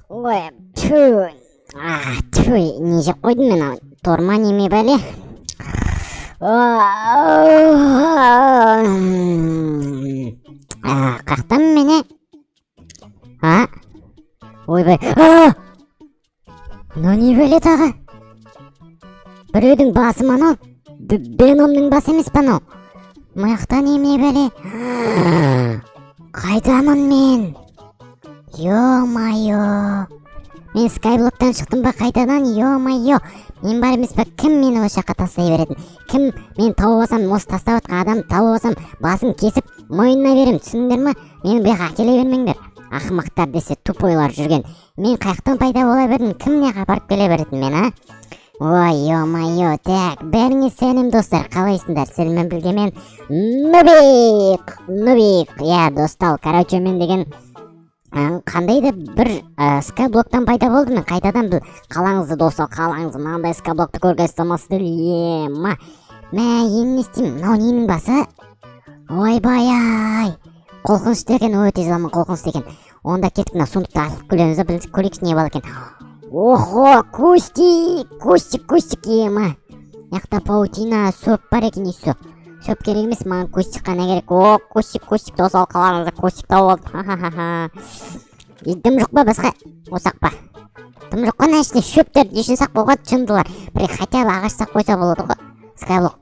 Ой, тьфу, а, тьфу, не жеп қойдым мен? Ау, торма неме бәле? А, қаяқтамын мен, е? А, ойбай, а, мынау не бәле тағы? Біреудің басы ма анау? Веномның басы емес па анау? Мына жақта немене бәле? Қайдамын мен? Ё-моё, мен скайблоктан шықтым ба қайтадан? Ё-моё, мен бар емес па? Кім мені осы жаққа тастай беретін? Кім? Мен тауып алсам, осы тастап жатқан адамды тауып алсам, басын кесіп мойнына беремін, түсіндіңдер ма? Мені бұл жаққа әкеле бермеңдер, ақымақтар десе, тупойлар жүрген. Мен қаяқтан пайда бола бердім? Кім мына жаққа апарып келе беретін мен, а? Ой, ё-моё. Так, бәріңе сәлем, достар, қалайсыңдар? Сіздермен бірге мен, Нубик. Нубик, иә, достар. Короче, мен деген қандай да бір скайблоктан пайда болдым мен қайтадан. Бұл қалаңызды, достар, қалаңыз, мынандай скайблокты көрген салмассыздар. Ема, мә, енді не істеймін? Мынау ненің басы? Ойбай ай, қорқынышты екен, өте жаман қорқынышты екен. Онда кеттік, мына сундукты ашып көреміз да, біз көрейікші, не бар екен. Охо, кустик, кустик, кустик. Ема, мына жақта паутина, шөп бар екен. Еще шөп керек емес маған, кустик қана керек. О, кустик, кустик, достар, қалаңыздар, кустик тауып алдым. Ха-ха-ха. И дым жоқ па басқа? Осақ па? Дым жоқ қой мына ішінде. Шөптерді не үшін сақ қойған жындылар? Бір хотя бы ағаш сақ қойса болады ғой. Скайблок,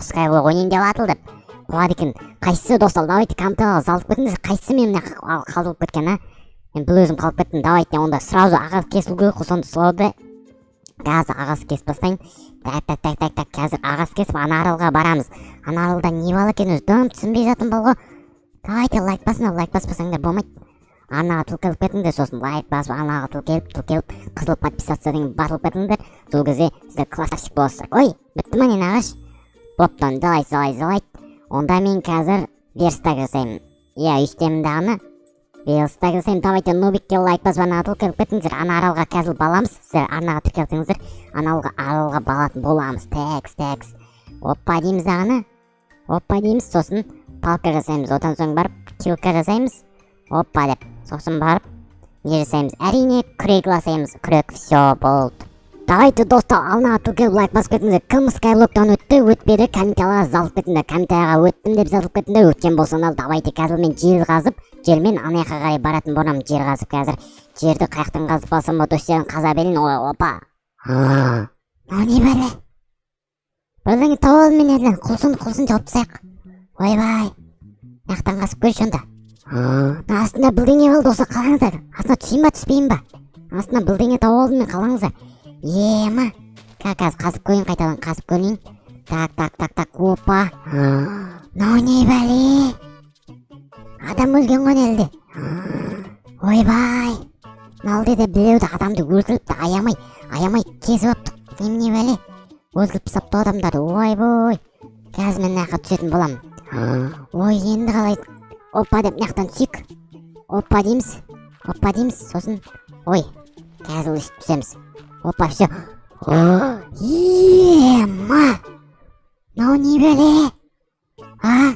скайблок ойнайын деп атыл деп қуады екен. Қайсысы, достар, давайте комментарийға жазып кетіңіздер, қайсысы мен мына қалдырып кеткен, а? Мен бұл өзім қалып кеттім. Давайте онда сразу ағаш кесілу керек қой. Сонда соларды қазір ағаш кесіп тастайын. Так, так, так, так, так. Қазір ағаш кесіп, ана аралға барамыз. Ана аралда не бар екен өзі, дым түсінбей жатырмын бол ғой. Давайте лайк басыңдар, лайк баспасаңдар болмайды. Арнаға тіркеліп кетіңдер, сосын лайк басып, арнаға тіркеліп, тіркеліп, қызыл подписаться деген басылып кетіңдер. Сол кезде сіздер классик боласыздар. Ой, бітті ма, не, ағаш? Бопты, давай, давай, давай. Онда мен қазір верстак жасаймын, иә, өйстемін дағыны, верстак жасаймын. Давайте Нубикке лайк басып, арнаға тіркеліп кетіңіздер. Ана аралға қазір баламыз. Сіздер арнаға тіркелсеңіздер, ана аралға балатын боламыз. Такс, такс, оппа дейміз дағыны, оппа дейміз. Сосын палка жасаймыз, одан соң барып кирка жасаймыз, оппа деп. Сосын барып не жасаймыз? Әрине, күрек жасаймыз, күрек. Все, болды. Давайте, достар, арнаға тіркеліп, лайк басып кетіңіздер. Кім скайблоктан өтті, өтпеді, комментарийға жазылып кетіңдер. Комментарийға өттім деп жазылып кетіңдер, өткен болсаңдар. Давайте қазір мен жер қазып, жермен ана жаққа қарай баратын боламын. Жер қазып, қазір жерді қаяқтан қазып алсам болады? Осы жерден қаза берейін. Ой, опа, мынау не бәле? Бірдеңе тауып алдым мен әлі. Құлсын, құлсын, жауып тастайық. Ойбай, мына жақтан қазып көрейінші онда. Мына астында бірдеңе болды, достар, қараңыздар. Астына түсейін ба, түспейін ба? Астына бірдеңе тауып алдым мен, қалаңыздар. Ема, қазір қазып көрейін, қайтадан қазып көрейін. Так, так, так, так, опа, мынау не бәле? Адам өлген ғой әлде. Ойбай, мына де біреуді, адамды өлтіріпті, аямай, аямай кесіп алыпты. Немене бәле, өлтіріп тастапты адамдарды. Ойбой, қазір мен мына жаққа түсетін боламын. Ой, енді қалай? Опа деп, мына жақтан түсейік. Опа дейміз, опа дейміз. Сосын, ой, қазір өйстіп түсеміз. Опа, все. Ема, мынау не бәле, а?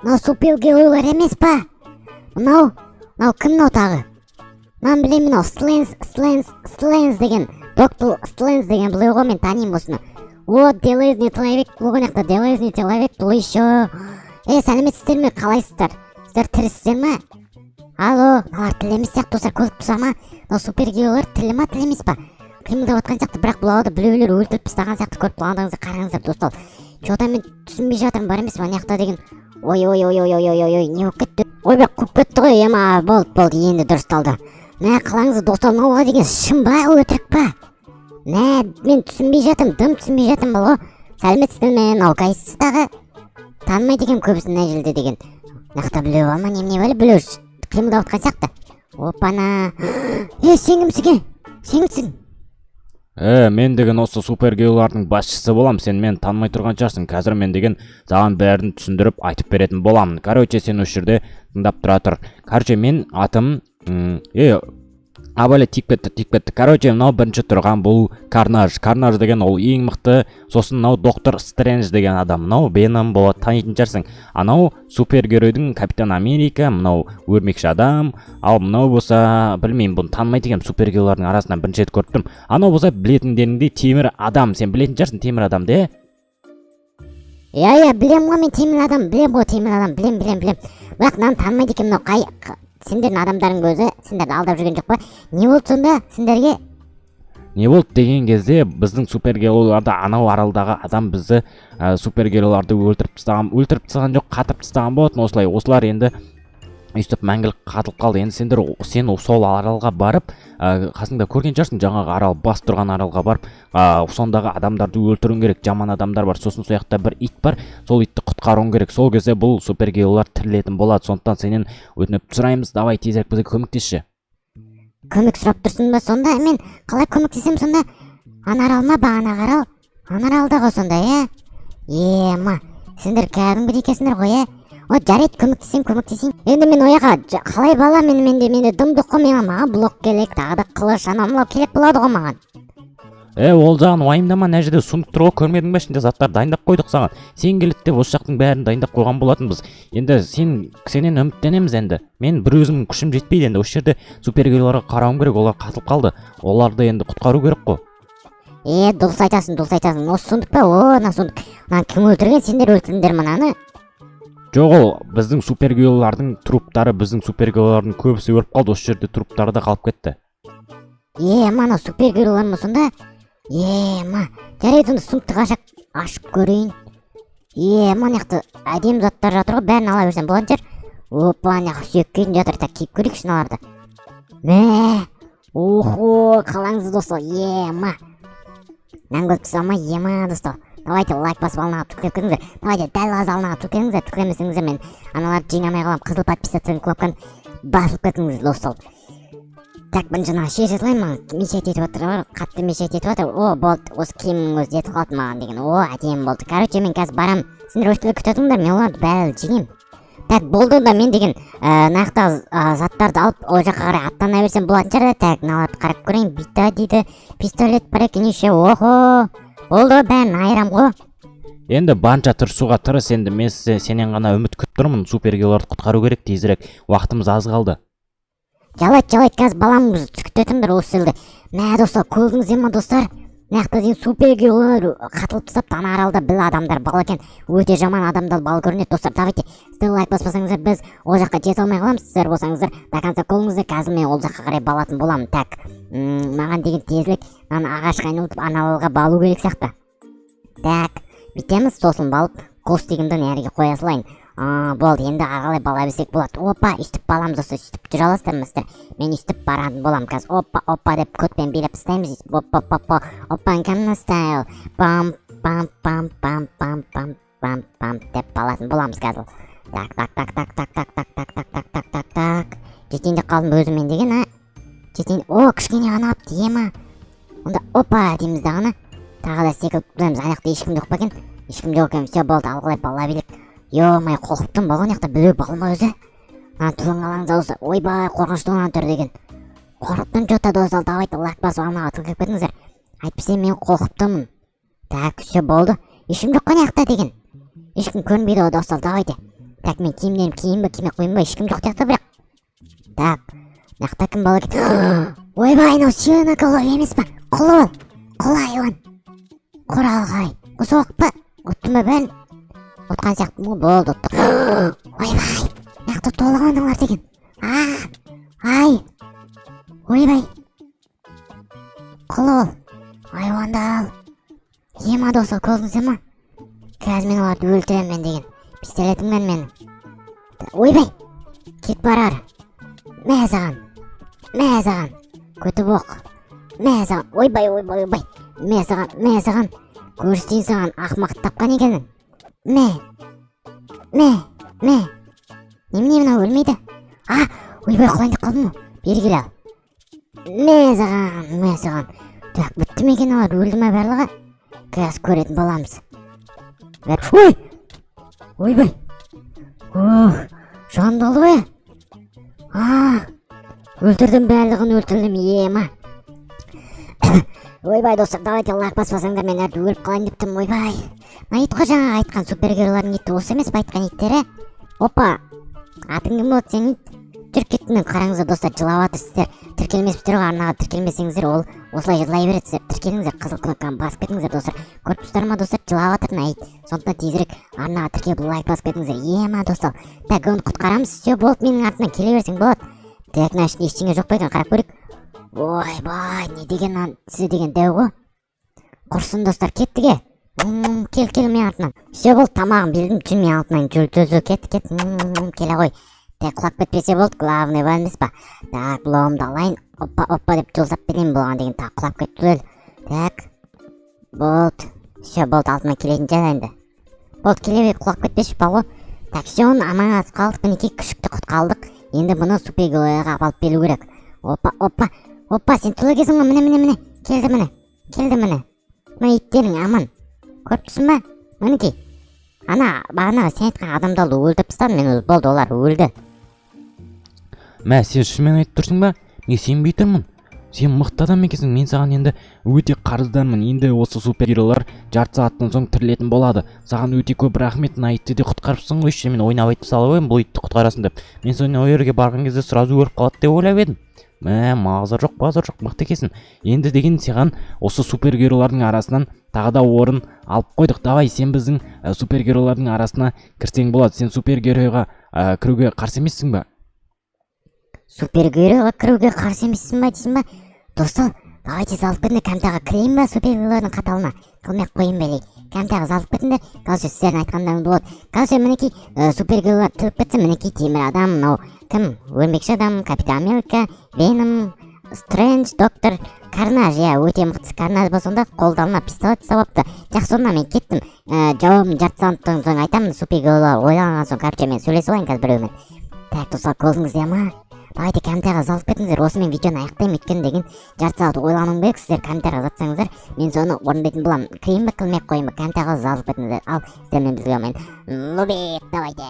Мынау супергеройлар емес па мынау? Мынау кім, мынау тағы? Мынаны білемін, мынау Сленс, Сленс, Сленс деген, доктор Сленс деген біреу ғой, мен танимын осыны. О, железный человек бұл ғой мына жақта, железный человек бұл еще. Е, сәлеметсіздер ме, қалайсыздар? Сіздер тірісіздер ма? Алло, мыналар тіл емес сияқты, достар, көріп тұрса ма? Мынау супергеройлар тілі ма, тіл емес па? Қимылдап жатқан сияқты, бірақ бұларды біреулер өлтіріп тастаған сияқты. Көріп тұрғандарыңызды қараңыздар, достар. Че то мен түсінбей жатырмын бар емес па мына жақта деген. Ой, ой, ой, ой, ой, ой, ой, ой, не болып кетті? Ойбай, қуып кетті ғой. Ема, болды, болды, енді дұрысталды. Мә, қалаңыз, достар, мынауға деген шын ба, өтірік па? Мә, мен түсінбей жатырмын, дым түсінбей жатырмын бұл ғой. Сәлеметсіздер ме? Мынау қайсысы тағы? Танымайды екенмін көбісін мына жерде деген. Мына жақта біреу бар ма, немене бәле? Біреу қимылдап жатқан сияқты. Опана, е, сен кімсің, е? Сен кімсің? Е, мен деген осы супергеройлардың басшысы болам. Сен мені танымай тұрған шығарсың. Қазір мен деген саған бәрін түсіндіріп айтып беретін боламын. Короче, сен осы жерде тыңдап тұра тұр. Короче, мен атым е, Абайле, тиіп кетті, тиіп кетті. Короче, мынау бірінші тұрған бұл Карнаж. Карнаж деген ол ең мықты. Сосын мынау Доктор Стрэндж деген адам, мынау Веном болады, танитын шығарсың. Анау супергеройдың Капитан Америка, мынау Өрмекші адам. Ал мынау болса, білмеймін, бұны танымайды екенмін, супергеройлардың арасынан бірінші рет көріп тұрмын. Анау болса, білетіндеріңдей, Темір адам. Сен білетін шығарсың Темір адамды, иә? Иә, білемін ғой мен Темір адам, білемін ғой Темір адам, білем, білем, білем. Бірақ мынаны танымайды екенмін. Мынау қай сендердің адамдарың өзі сендерді алдап жүрген жоқ па? Не болды сонда сендерге? Не болды деген кезде, біздің супергеройларды анау аралдағы адам бізді супергеройларды өлтіріп тастаған, өлтіріп тастаған жоқ, қатырып тастаған болатын осылай. Осылар енді өйстіп мәңгілік қатылып қалды. Енді сендер, сен сол аралға барып, қасыңда көрген шығарсың, жаңағы арал бас тұрған аралға барып, сондағы адамдарды өлтіруің керек, жаман адамдар бар. Сосын сол жақта бір ит бар, сол итті құтқаруың керек. Сол кезде бұл супергеройлар тірілетін болады. Сондықтан сенен өтініп сұраймыз, давай, тезірек бізге көмектесші. Көмек сұрап тұрсың ба сонда? Мен қалай көмектесемін сонда? Ана арал ма, бағанағы арал? Ана аралда ғой сонда, иә? Ема, сендер кәдімгідей екенсіңдер ғой, иә? О, жарайды, көмектесемін, көмектесейін. Енді мен ол жаққа қалай бала? Мен менде дым жоқ қой. Маған блок керек, тағы да қылыш, анау мынау керек болады ғой маған. Е, ол жағын уайымдама, мына жерде сундук тұр ғой, көрмедің ба? Ішінде заттар дайындап қойдық саған. Сен келеді деп осы жақтың бәрін дайындап қойған болатынбыз. Енді сенен үміттенеміз. Енді мен бір өзімнің күшім жетпейді. Енді осы жерде супергеройларға қарауым керек, олар қатылып қалды, оларды енді құтқару керек қой. Е, дұрыс айтасың, дұрыс айтасың. Осы сундук па? О, мына сундук. Мынаны кім өлтірген? Сендер өлтірдіңдер мынаны? Жоқ, ол біздің супергеройлардың труптары. Біздің супергеройлардың көбісі өліп қалды осы жерде, труптары да қалып кетті. Е, мана супергеройлар ма сонда? Е, ма, жарайды, онда сундукты ашып көрейін. Е, мына жақта әдемі заттар жатыр ғой, бәрін ала берсем болатын шығар. Опа, ана жақта сүйек күйетін жатыр. Так, киіп көрейікші мыналарды. Мә, охо, қалаңыз, достар. Ема, мынаны көріп тұрсыздар ма? Ема, достар, давайте лайк басып, алдына тіркеліп кетіңіздер. Давайте, дәл қазір алдына тіркеліңіздер. Тіркелмесеңіздер, мен аналарды жеңе алмай қаламын. Қызыл подписаться кнопканы басып кетіңіз, достар. Так, бұны жаңағы шеше салайын, маған мешать етіп жатыр ғой, қатты мешать етіп жатыр. О, болды, осы киімнің өзі жетіп қалды маған деген. О, әдемі болды. Короче, мен қазір барамын, сендер осы жерде күте тұрыңдар, мен оларды бәрін жеңемін. Так, болды да, мен деген мына жақта заттарды алып, ол жаққа қарай аттана берсем болатын шығар да. Так, мыналарды қарап көрейін. Бита дейді, пистолет бар екен еще. Охо, болды ғой, бәрін айырам ғой. Енді барынша тырысуға тырыс. Енді мен сенен ғана үміт күтіп тұрмын. Супергеройларды құтқару керек тезірек, уақытымыз аз қалды. Жарайды, жарайды, қазір баламыз, күте тұрыңдар осы жерде. Мә, достар, көрдіңіздер ма, достар? Мына жақта деген супергеройлар қатылып тастапты. Ана аралда бір адамдар бар екен, өте жаман адамдар бар көрінеді. Достар, давайте, сіздер лайк баспасаңыздар, біз ол жаққа жете алмай қаламыз. Сіздер болсаңыздар, до конца көріңіздер. Қазір мен ол жаққа қарай баратын боламын. Так, маған деген тезірек мынаны ағашқа айналдырып, ана аралға бару керек сияқты. Так, бүйтеміз, сосын барып костигімді мына жерге қоя салайын. А, болды, енді ары қарай бала берсек болады. Опа, өйстіп баламыз, достар, өйстіп жүре аласыздар ма сіздер? Мен өйстіп баратын боламын қазір. Опа, опа деп көтпен билеп тастаймыз өйстіп. Опа, опа, опа, Gangnam Style, пам пам пам пам пам пам пам пам деп балатын боламыз қазір. Так, так, так, так, так, так, так, так, так, так, так, так, так, жетейін деп қалдым өзіммен деген, а, жетейін. О, кішкене ғана қалыпты. Ема, онда опа дейміз дағыны, тағы да секіріп тұрамыз. Ана жақта ешкім жоқ па екен? Ешкім жоқ екен. Все, болды, алға қарай бала берейік. Ё-моё, қорқып тұрмын. Болған жақта біреу бар ма өзі? Мына түрін қараңыз, осы, ойбай, қорқынышты мына түрі деген. Қорқып тұрмын че то. Достар, давайте, лайк басып, анаға тіркеліп кетіңіздер, әйтпесе мен қорқып тұрмын. Так, все, болды, ешкім жоқ қой ана жақта деген, ешкім көрінбейді ғой. Достар, давайте. Так, мен киімдерімді киейін ба, кимей ақ қояйын ба? Ешкім жоқ сияқты бірақ. Так, мына жақта кім бар екен? Ойбай, анау сиреноголовый емес па? Құла ол, құла, айуан, құрал қалай осы уақыт па? Ұттым ба бәрін? Ұтқан сияқтымын ғой. Болды, ұттық. Ойбай, мына жақта толған аналар деген. А, ай, ойбай, құла ол, айуанды ал. Ема, достар, көрдіңіздер ма? Қазір мен оларды өлтіремін мен деген, пистолетім бар менің. Ойбай, кет бар ары. Мә саған, мә саған, көтіп оқ, мә саған. Ойбай, ойбай, ойбай, мә саған, мә саған, көрсетейін саған ақымақ тапқан екенін. Мә, мә, мә. Немене, мынау өлмейді? А, ойбай, құлайын деп қалдым ғой. Бері кел, ал, мә саған, мә саған. Так, бітті ме екен? Олар өлді ме барлығы? Қазір көретін боламыз. Ой, ойбай, ох, жанымды алды ғой. А, Өлтірдім, барлығын өлтірдім, ема. Ойбай, достар, давайте лайк баспасаңдар, мен әлі өліп қалайын деп тұрмын. Ойбай, мына ит қой жаңағы айтқан супергеройлардың иті, осы емес па айтқан иттері? Опа, атың кім болады сенің, ит? Жүріп кеттім мен. Қараңыздар, достар, жылап жатыр. Сіздер тіркелмесіздер ғой арнаға. Тіркелмесеңіздер, ол осылай жылай береді. Сіздер тіркеліңіздер, қызыл кнопканы басып кетіңіздер, достар. Көріп тұрсыздар ма, достар, жылап жатыр мына ит. Сондықтан тезірек арнаға тіркеліп, лайк басып кетіңіздер. Ема, достар, так, оны құтқарамыз. Все, болды, менің артымнан келе берсең болады. Так, мына ішінде ештеңе жоқ па екен, қарап көрейік. Ойбай, не деген мына тісі деген дәу ғой. Құрсын, достар, кеттік. Е, кел, кел менің артымнан. Все, болды, тамағын бердім, жүр менің артымнан, жүр, жүр, жүр, кет, кет, келе ғой. Так, құлап кетпесе болды, главный бар емес па? Так, блогымды алайын. Опа, опа деп жол берейін болған деген, так, құлап кетті. Так, болды, все, болды, алдыма келетін шығар енді. Болды, келе бер, құлап кетпеші ғой. Так, все, оны аман алып қалдық. Мінекей, күшікті құтқардық. Енді бұны супергеройға алып беру керек. Опа, опа, опа, сен тұла екенсің ғой. Міне, міне, міне, келді, міне, келді, міне. Мына иттерің аман, көріп тұрсың ба? Мінекей, ана бағанағы сен айтқан адамдарды өлтіріп тастадым мен өзі. Болды, олар өлді. Мә, сен шынымен айтып тұрсың ба? Мен сенбей тұрмын. Сен мықты адам екенсің, мен саған енді өте қарыздармын. Енді осы супергеройлар жарты сағаттан соң тірілетін болады. Саған өте көп рахмет. Мына итті де құтқарыпсың ғой еще. Мен ойнап айтып салып едім, бұл итті құтқарасың деп. Мен соны ол жерге барған кезде сразу өліп қалады деп ойлап едім. Мә, маза жоқ, базар жоқ, мықты екенсің. Енді деген саған осы супергеройлардың арасынан тағы да орын алып қойдық. Давай, сен біздің супергеройлардың арасына кірсең болады. Сен супергеройға кіруге қарсы емессің ба? Супергеройға кіруге қарсы емессің ба дейсің ба? Достар, давайте салып кетіңдер. Кәмтаға кірейін ба супергеройлардың қатарына, қылмай ақ қояйын ба или кәмтаға салып кетіңдер. Короче, сіздердің айтқандарыңыз болады. Короче, мінекей, супергеройлар тіріліп кетсін. Мінекей, темір адам, мынау кім, өрмекші адам, Капитан Америка, Веном, Стрэндж, доктор Карнаж. Иә, өте мықты Карнаж болса, онда қолдарына пистолет ұстап алыпты. Жақсы, онда мен кеттім. Жауабын жарты сағаттан соң айтамын, супергеройлар ойланған соң. Короче, мен сөйлесіп алайын қазір біреумен. Так, достар, көрдіңіздер ма? Давайте комментарийға жазып кетіңіздер. Осымен видеоны аяқтаймын, өйткені деген жарты сағат ойлануым керек. Сіздер комментарийға жазсаңыздар, мен соны орындайтын боламын. Кірейін ба, кірмей ақ қояйын ба? Комментарийға жазып кетіңіздер. Ал сіздермен бірге мен Нубик. Давайте.